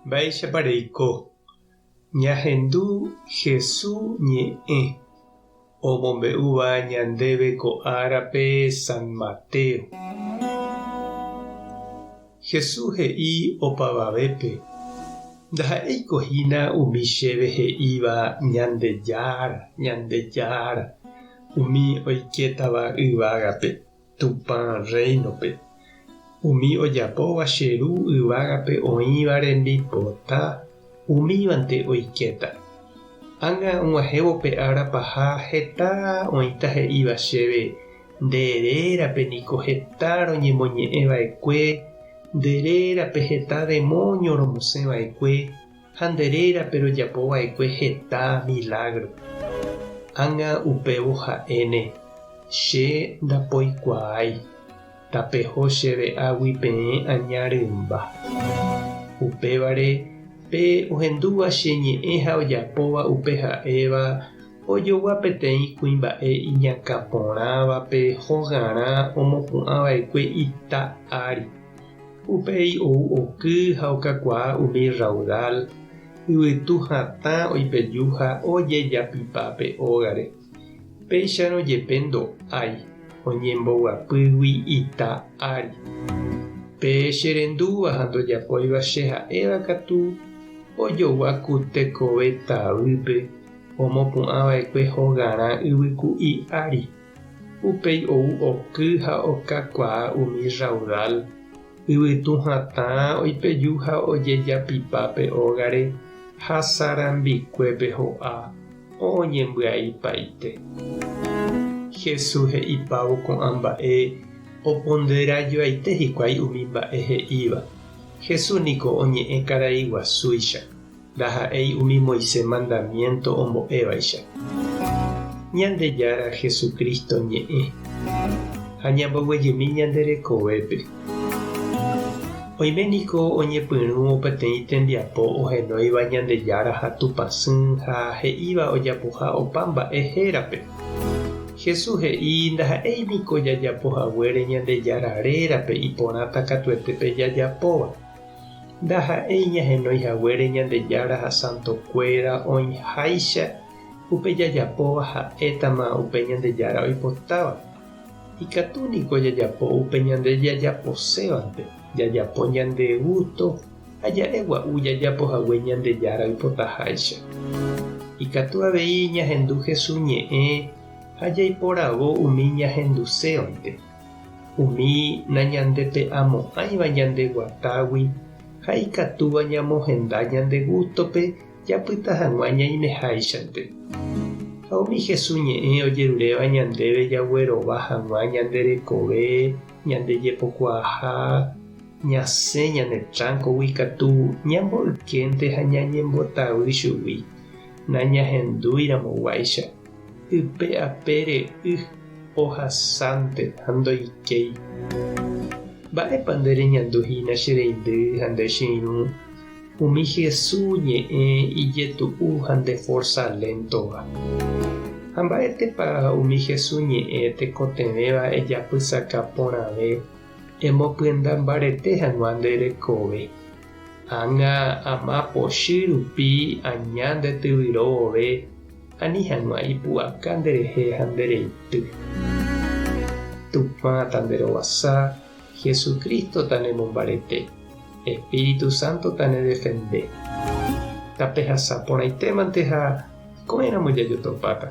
Mba'éichapa reiko? Ñahendu Hesu ñe'ẽ omombe'úva ñandéve ko árape San Mateo. Hesu he'i opavavépe, Ndaha'éiko hína umi chéve he'íva Ñandejára, Ñandejára, umi oikétava yvágape. Tupã Rréinope. Umi ojapóva che Ru yvágape oĩva rembipota, umívante oikéta. Ág̃a og̃uahẽvo pe ára paha heta oĩta he'íva chéve, Nde rérape niko heta roñemoñe'ẽ va'ekue, nde rérape heta demóño romosẽ va'ekue, ha nde rérape rojapo va'ekue heta milágro. Ág̃a upévo ha'éne, Che ndapoikuaái, tapeho chéve águi peẽ aña rymba. Upévare, pe ohendúva che ñe'ẽ ha ojapóva upe ha'éva, ojogua peteĩ kuimba'e iñakã porãvape hogarã omopu'ã va'ekue ita ári. Upéi ou oky ha okakuaa umi rraudál, yvytu hatã oipeju ha ojejapipa pe ógare. Péicharõ jepe ndo'ái, oñemboguapýgui ita ári. Pe che rendúva ha ndojapóiva che ha'éva katu, ojogua ku tekove tavýpe omopu'ã va'ekue hogarã yvyku'i ári. Upéi ou oky ha okakuaa umi rraudál, yvytu hatã oipeju ha ojejapipa pe ógare ha sarambikuépe ho'a oñembyaipaite. Jesús he'ipávo ko'ã mba'e oponderajoaite hikuái umi mba'e he'íva. Jesús niko oñe'ẽ karai guasúicha. Ndaha'éi umi Moisés mandamiénto ombo'évaicha. Ñandejára Jesucristo ñe'ẽ ha ñamboguejymi ñande rekovépe. Oime niko oñepyrũvo peteĩ tembiapo ohenóiva Ñandejára ha Tupãsy ha he'íva ojapoha opa mba'e hérape. Jesús he'i ndaha'éi niko jajapo haguére Ñandejára rérape iporãta katuete pe jajapóva. Ndaha'éi ñahenói haguére Ñandejára ha santokuéra oĩháicha upe jajapóva ha'étama upe Ñandejára oipotáva. Ikatu niko jajapo upe ñande jajaposévante, jajapo ñande gústo ha ja'e gua'u jajapo hague Ñandejára oipotaháicha. Ikatu avei ñahendu Jesús ñe'ẽ ha jaiporavo umi ñahendusévante. Umi nañandepe'amo'ãiva ñande guatágui ha ikatúva ñamohenda ñande gústope japyta hag̃ua ñaimeháichante. Ha umi Jesús ñe'ẽ ojeruréva ñandéve jaguerova hag̃ua ñande rekove, ñande jepokuaaha, ñasẽ ñane tránkogui katu ñamboykénte ha ñañembotavy chugui, nañahendúiramoguáicha. Ype apére y ohasánte ha ndoikéi. Mba'épa nde reñandu hína che reindy ha nde che irũ umi Hesu ñe'ẽ ijetu'u ha nde forsa léntova? Ha mba'étepa umi Hesu ñe'ẽ tekotevẽva ejapysaka porãve emopyenda mbarete hag̃ua nde rekove? Ág̃a ama pochy rupi aña nde tyvyro vove ani hag̃ua ipu'aka nderehe ha nde reity. Tupã tanderovasa, Jesucristo tanemombarete, Espíritu Santo tanedefende. Tapehasa porãitémante ha ko'ẽramo jajotopáta.